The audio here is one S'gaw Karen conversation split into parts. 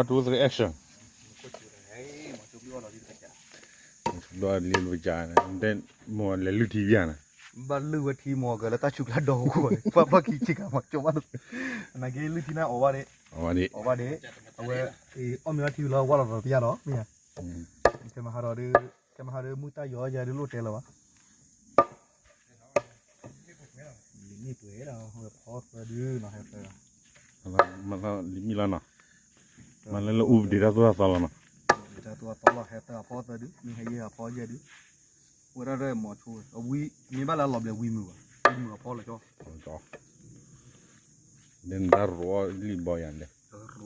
Two, three, action. လၢလုၢ်ထံဘၣ်န့ၣ် ဘၣ်လုၢ်ဝဲထံမ့ၢ်ဂ့ၤလၢတၢ်ဆူးကျါဒီးဟူဃီန့ၣ် ပှၢ်ဖျီၣ်ခံဆ့ကၤမး ကၠီဘၣ် နာ်က့လုၢ်ထံန့ၣ်အီၣ်ဘၣ်ဒ့း အီၣ်ဘၣ်ဒ့း အဝဲ အီၣ်မ့ၤလီၤထံဝံၤလီၤ ဝါလီၤဒီးပယၢ်ဒီး မ့ၢ်ဧါ ခဲမဟါဒီး ခဲမဟါဒီးမုၢ်တၢ်ယီၤယၤဒုးလိၣ်တဲလၢၤဘၣ် လံမ့ၢ်ပှဲၤဒီး ဟဲဖီသၢဒုနီၤ ဟဲသၢ မ့ၢ်လံမ့ၢ်လီၤနီၤ မ့ၢ်လၢလၢအူပဒံးတၢ်သိၣ်တၢ်သီလီၤနီၤ ပဒံးတၢ်သိၣ်တၢ်သီလီၤ ဟဲသၢအဖီသၢဒု မ့ၢ်ဟဲယဲၢ်အဖီယဲၢ်ဒု ဝဲဒၣ်ဒီးမီၤဆိ အဝံ မ့ၢ်ဘၣ်လၢအလီၤဘျဲးဝံမုာ်ဘၣ် ဝံမုာ်အဖီလီၤကၠီ လၢနတၢ်ရိအီၣ်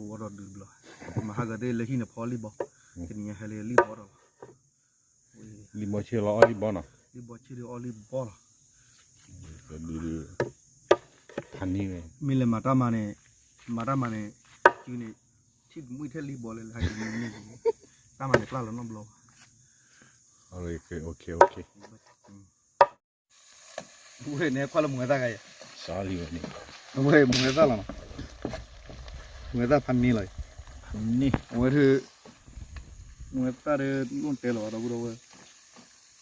လံၣ်ဘီယၤလဲၣ် ရိအီၣ်ဒီးဒုးဘျီ မဟါဂၤသ့ၣ်လၢဟံၣ်န့ၣ်ဖီလံၣ်ဘီ တနံၤညါဟဲလၢလံၣ်ဘီဒီးလီၤ လံၣ်ဘီဆ့ၣ်လီၤအီၣ်လံၣ်ဘီနီၤ လံၣ်ဘီဆ့ၣ်ဒီးအီၣ်လံၣ်ဘီလီၤ ဖးန့ၢ်ဝဲ မ့ၢ်လဲၤမၤတၢ်မၤန့ၣ် မၤတၢ်မၤန့ၣ် စုန့ၣ် ထံၣ်ကမှံထဲလံၣ်ဘီလဲၣ် လၢဟဲက့ၤန့ၣ် တၢ်မၤန့ၣ်ပျၢ်လီၤနီတဘျီဘၣ် ဝဲန့ၣ်ခွါလၢမုၢ်ဝဲသၣ်ဂၤယၤ ဝဲမုၢ်ဝဲသၣ်လီၤနီၤ မုၢ်ဝဲသၣ်ဖးန့ၢ်လီၤ အဝဲဒၣ် မုၢ်ဝဲသၣ်ဒီးလိၣ်တဲလီၤဒီပုၢ်ဒီဝဲၢ်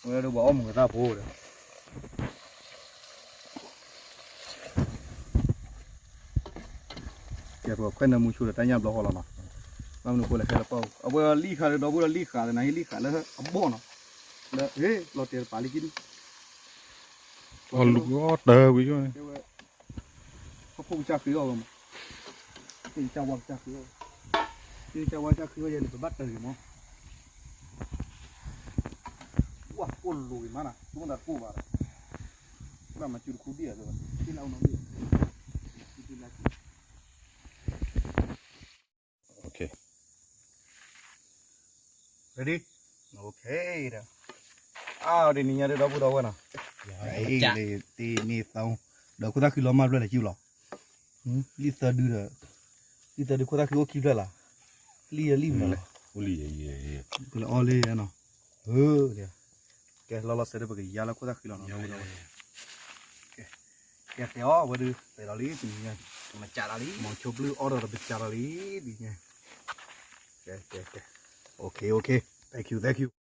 အဝဲဒၣ်ပှၤအီၣ်မုၢ်ဝဲသၣ်ဖိဒီး ကဲပှၤခွဲးနၢမူဆိဒီးတၢ်ညၣ်ဘျီဃီလီၤနီၤ ဘၣ်မနုၤဃိလဲၣ်ဟဲလၢပှၢ်ပူၤ အဝဲလံၣ်ဃာ်ဒီးဒီပုၢ်ဒီးလံၣ်ဃာ်ဒီးနၤဟ့ၣ်လံၣ်ဃာ်လၢအဘီၣ်နီၤ လၢ ဟ့ၣ် လီၤတဲာ်တပာ်လံက့ဒု အီၣ်လူၤအီၣ်တၢ်ဝံၤယိၣ်န့ၣ် ဟီၣ်ခိၣ်ကစၢ်ဃ့အီၣ်ဝဲမး ဟ့ၣ်ကစၢ်ဝါကစၢ်ဃ့အီၣ်ဝဲ ဟ့ၣ်ကစၢ်ဝါကစၢ်ဃ့အီၣ်ယဲန့ၣ် ပဘၣ်တၢ်ဂ့ၤမး ဝၣ်အိၣ်လူၤဂ့ၤမးနၤ ဆိကမိၣ်သးတကိၢ်ဘၣ်ဒီး ဘၣ်မၤစူတခူဒံၣ်ဧါ သ့ၣ်လၢအအိၣ်နီၣ်ဒံၣ် ready ဒီး အါ တနံၤညါဒီးဒီပုၢ်ဒီဝဲၢ်နီၤ တနံၤသီ ဒီးခိၣ်သၣ်ဃံလီၤမၢ်ဖျၢၣ်လဲၤကၠူလီၤ လံၣ်သၢဒုဒီး လံၣ်သၢဒုခိၣ်သၣ်ဃံအိၣ်ခံဖျၢၣ်လီၤ လံၣ်ယဲလံၣ်မနုၤလီၤ ကလၢအီၣ်လံနီၤ ကဲလီၤလီၤဆဲးဒီးပကယါလၢခိၣ်သၣ်ဃံလီၤနီၤ ကဲတဲအီၤဝဲဒုး တဲဒီးလံ တနံၤညါ မၤစၢၤလီၤလံ မၤဆိပျုၢ်အီၣ်ဒီးတပစၢၤလီၤလံ တနံၤညါ ကဲကဲကဲ okay okay thank you thank you